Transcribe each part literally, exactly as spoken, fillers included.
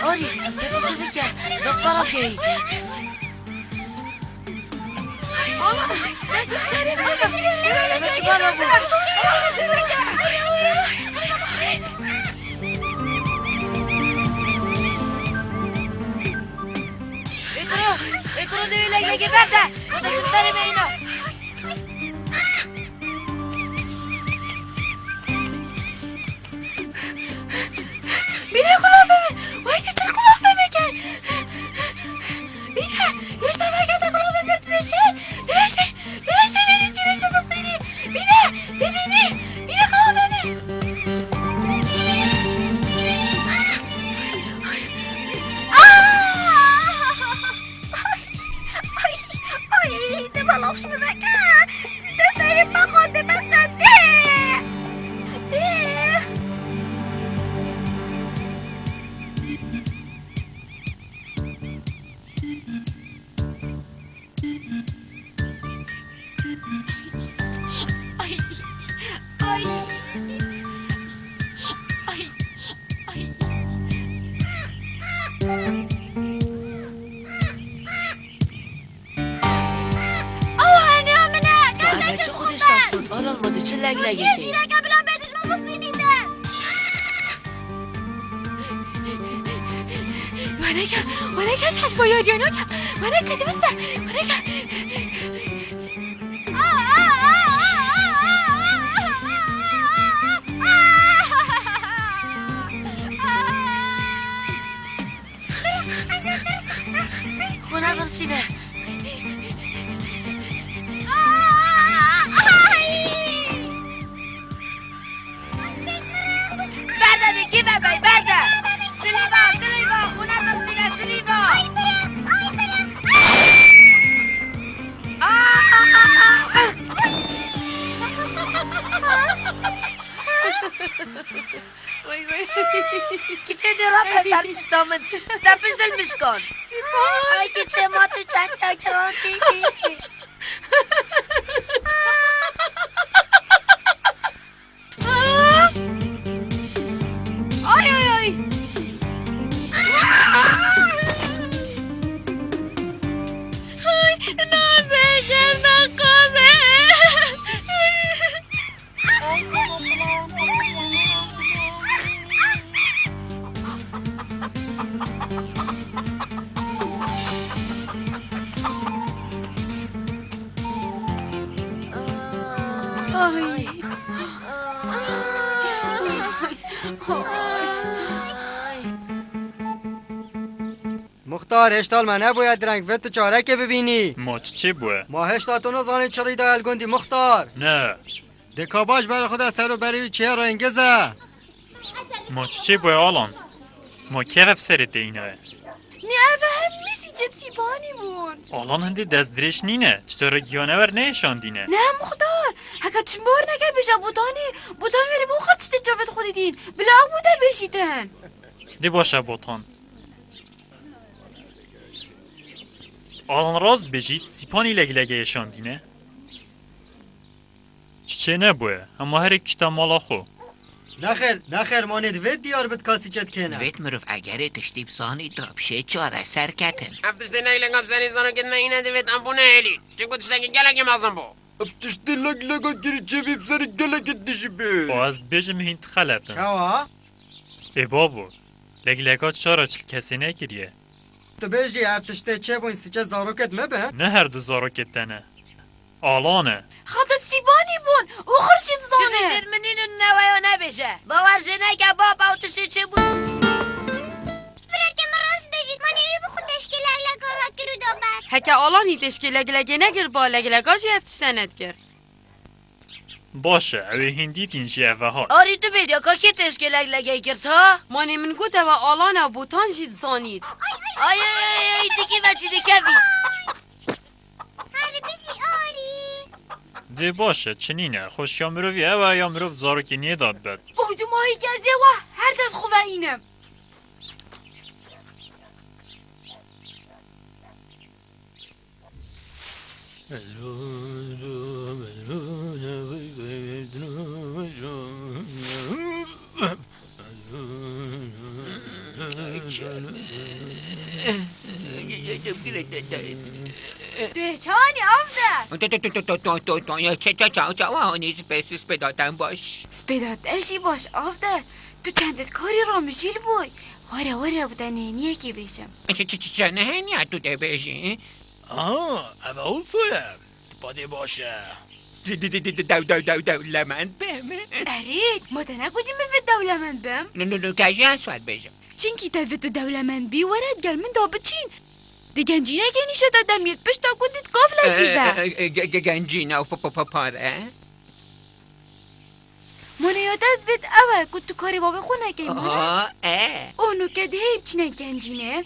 Orî, dê xwe bike. Doktora bikeyî. Deme çi bala bû. Ê kuro, ê kuro, dê wê leglekê berde. Dê ji serê me îna. Bîne kulafê min! Wey, tu çi kulafê min kir? Bîne, yeşta veke te kulafê bir tu dişê, dirêşê, dirêşê bîne çîrêş bibistînî. Bîne, dibînî, bîne kulafê min. Ay, ay, ay, te balax ji min veke. Te serê me xwe dibese dê. Dê. Ay, ay, ay, ay. Ew heniya min e, kes çi xwe dişta sot, Alan, ma tu çi leglegê keyî? Zîreke bila bê dijmin bistînî te. Weneke, weneke ez hej vayariya nakem. Weneke dibiste, weneke. Xwe nedirsîne. Berde dikî ve bey, berde. Silîva, Silîva, xwe nedirsîne, Silîva. Ay, bira, ay, bira. Kiçê dê rabe ser pişta min. Te pişt dilmişkan. Ay kiçê ma tu çend ya girandî. Ay, ay, ay. Ay, naze, gerdan qaze. Ay. Muxtar, hêşta li me nebûye direng, vê tu çarekê bibînî. Ma çi çê bûye? Ma hêşta tu nizanî çi rî daye li gundî, Muxtar? Ne. Dê ka baş berê xwe de ser û berê wî çêye rêngiz e. Ma çi çê bûye Alan? Ma kê ev serê te înaye? Ne, ev hemî sîçe Sîbanî bûn. Alan hindê dest dirêj nîne, çi te re giyanewer neyêşandîne? Ne Muxtar, heke tu ji min bawer neke bêje Botanî, Botan wê rê bixwe tiştê çavê xwe didîn. Bila ew bû te bêjîtin. Dê baş e Botan. Alan rast bêjît, Sîpanî leglege êşandîne. Çi çê nebûye, hema herêk çita mala xwe. Nexêr, nexêr, manê divêt diyar bit ka sîçe dikêne. Divêt mirov egerê tiştî bizanî da bişê çareser ketin. Ev tiştê legleka bi serê zarokên me îne divêt em bû nehêlîn. Çinku tiştekî gelekî mezin bû. Ev tiştê legleka kirî çêbî bi serê gelekê dijî bê. Û ez dibêjim hîn dixeletin. Çawa? Ê babo, legleka çara çil kesê nekiriye. Tu bêjî ev tiştê çêbûn sîçe zarokêt me be? Ne her du zarokêt te ne. Alan e. Xatir Sîbanî bûn û xirşî dizane. Çi zî min nînin neweya nebêje. Bawer jê neke bab ew tiştê çêbûn. Birekê min rast bêjît, manê wî bi xwe teşkê legleka rakir û da ber. Heke Alanî teşkê leglegê nekir ba legleka jî ev tişte nedikir. Baş e, ew ê hîn dîtîn jî eve hat. Arî tu bêj, ya ka kê teşkê leglegê girt ha? Manê min got ew e Alan e, Botan jî dizanît. Ay, ay, ay, ay, dikî ve çi dikevî. Her bijî Arî. Dê baş e, çi nîne, xweşiya mirovî ew e ya mirov zarokê niyê da bibet. Oy, tu mahî kezê we, her dest xwe ve înim. Tu yê çawanî Avdel? To, to, to, to, to, to, to, ya ça, ça, ça, çawa hanî spê, spê daten baş? Spê da te jî baş Avdel. Tu çendet karî ramijîl bûy. Were, were, bi te nêniyekî bêjim. Ç-, ç-, ç-, çi nehêniya tu dê bêjî? Aha, ev ew soye. Padê baş e. Di, di, di, di, di, dew, dew, dew, dewlemend bim. Erê, ma te negotî min vê dewlemend bim? Nu, nu, nu, te jî ez wet bêjim. Çinkî te vê tu dewlemend bî, were gel min da biçîn. Di gencînekê nîşe te demiyê pişta gundî di kaflekî de. E, e, e, ge-, ge-, gencîne û pa-, pa-, pa-, pare. Moneya te divêt ew e ku tu karê babê xwe nekey, mane? Aha, e. Û nuke dihê biçîne gencînê.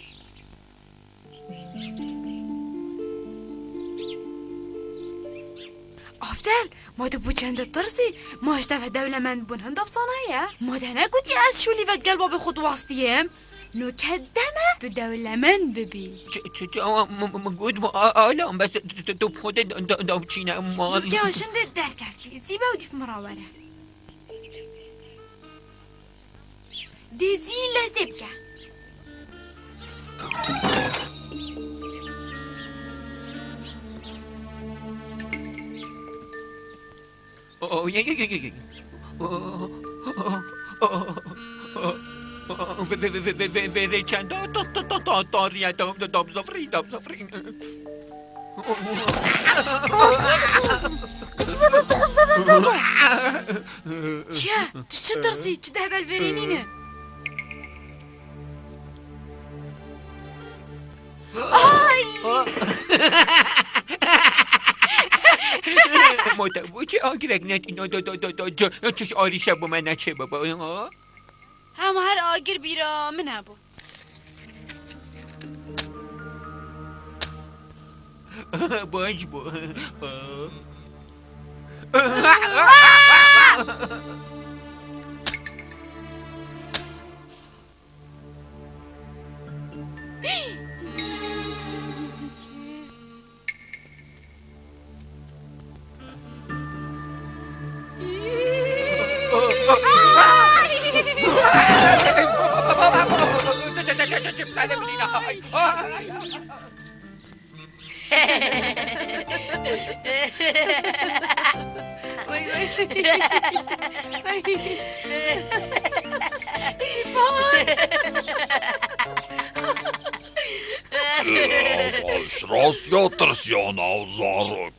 Avdel, ma tu bû çende tirsî, ma ji te ve dewlemend bûn hinda bi sana ye. Ma te negotî ez şûlî ve digel babê xwe diwastiyim? Nuke dem e tu dewlemend bibî. Tu, tu, tu, ama min, min, min got, ma, a, alan, bes tu, tu, tu, tu bi xwe de da, da, da biçîne mal. Nuke şindê derkeftî, zî be û dîf min re were. Dê zî lezê bike. Oh, ye, ye, ye, ye, ye. Oh, oh, oh, oh, oh. Vê, vê, vê, vê, vê, vê, vê, vê çend ta, ta, ta, ta, ta, tariye, da, da, da, zafrî, da, zafrî. Çi ye? Tu çi tirsî? Çi dehbel verênî ne? Ay! Mote, bu çi agirek ne, no, do, do, do, do, do, çiş arîşe bu me neçe baba, ha? Hema her agir bîra min hebû. Baş bû. Vay, vay. Ay. Sîpan. Ji rast ya tirsiyan ew zarok.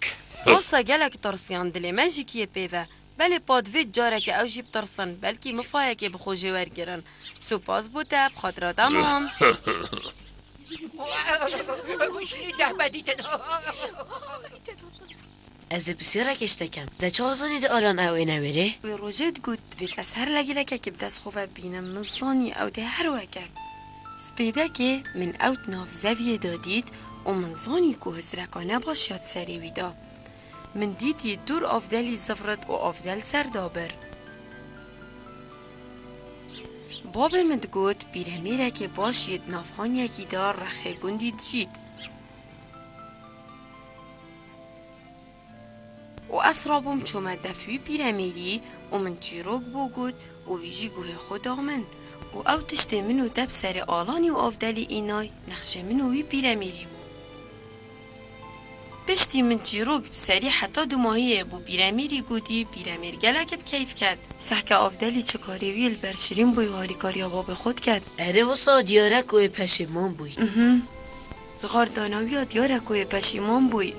Rast e, gelek tirsiyan, dilê me jî kiyê pê ve. Belê pat vê careke ew jî bitirsin, belkî mifayekê bi xwe jê wergirin. Spas bo te, bi xatira te mam. Wişî dehbedîtin. Ez ê pirsîrekê ji te kem. Te çawa zanî di alan ew ê newêrê? Wê rojê digot, divêt ez her legilekekê bi dest xwe ve bînim, min zanî ew dê her weke. Spêdekê min ew di nav zeviyê de dît û min zanî ku hizreka ne baş ya di serê wî de. Min dît yê dûr Avdelî zivrit û Avdel ser da bir. Babê min digot, pîremêrekê baş yê di navxaniyekî de rexê gundî dijît. Û ez rabûm çûme def wî pîremêrî û min çîrok bo got û wî jî guhê xwe da min. Û ew tiştê min û te bi serê Alanî û Avdelî înay, nexşê min û wî pîremêrî bû. Piştî min çîrok bi serî heta dumahiyê bo pîremêrî gotî, pîremêr gelek bi keyf ket. Sehke Avdelî çi karê wî li ber şirîn bûy û harîkariya babê xwe diket. Erê wisa diyar e ku wê peşêman bûy. Mhm. Ji xwar dana wî ya diyar e ku wê peşîman bûy.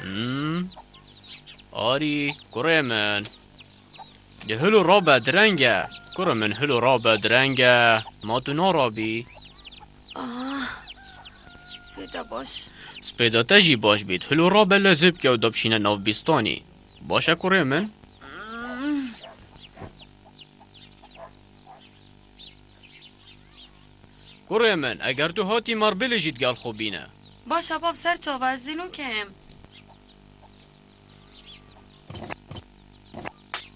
Hmm. Arî, kurê min. Di hilo rabe direng e. Kurê min, hilo rabe direng e. Ma tu narabî? Ah, spêda baş. Spêda te jî baş bît. Hilo rabe lezê bike û da bişîne nav bîstanî. Baş e kurê min? Hmm. Kurê min, eger tu hatî mer bilê jî digel xwe bîne. Baş e bab, ser çava ez zî nûkeyim.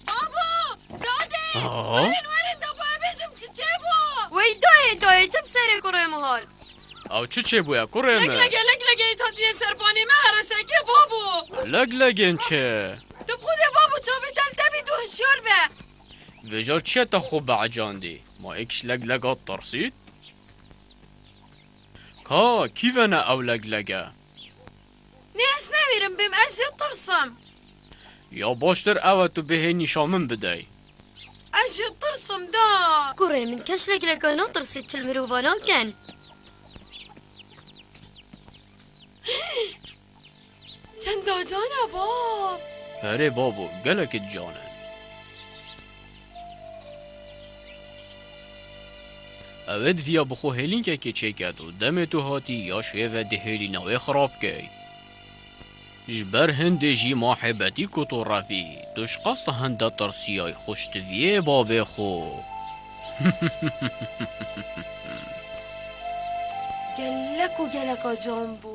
Babo! Dadê! Aa? Werin, werin, da boya bêjim çi çêbû? Wey dayê, dayê, çi bi serê kurê min hat? Ew çi çêbûye kurê min? Lek lege, lek lege, îta duyê Serbanê me herêsek e babo. Leglegên çi? Tu bi xwe dê babo çavê te li te bî, tu hişyar be. Vêjar çi ye te xwe biecandî? Ma êk ji leglega tirsît? Ka, kî vene ew leglege? Nê ez newêrim bêm, ez jê tirsim. Ya baştir ew e tu bihê nîşa min bidey. Ez jê tirsim da. Kurê min, kes legleka natirsî, çil mirova nakin. Çenda can e bab. Erê babo, gelekî can e. Ew ê diviya bi xwe hêlînkekê çêket û demê tu hatî ya şêve di hêlîna wê xirab key. Ji ber hindê jî ma hêbetî ku tu revî, tu ji qesta hinde tirsiyay xwe ji tiviyê babê xwe. Gelek û geleka can bû.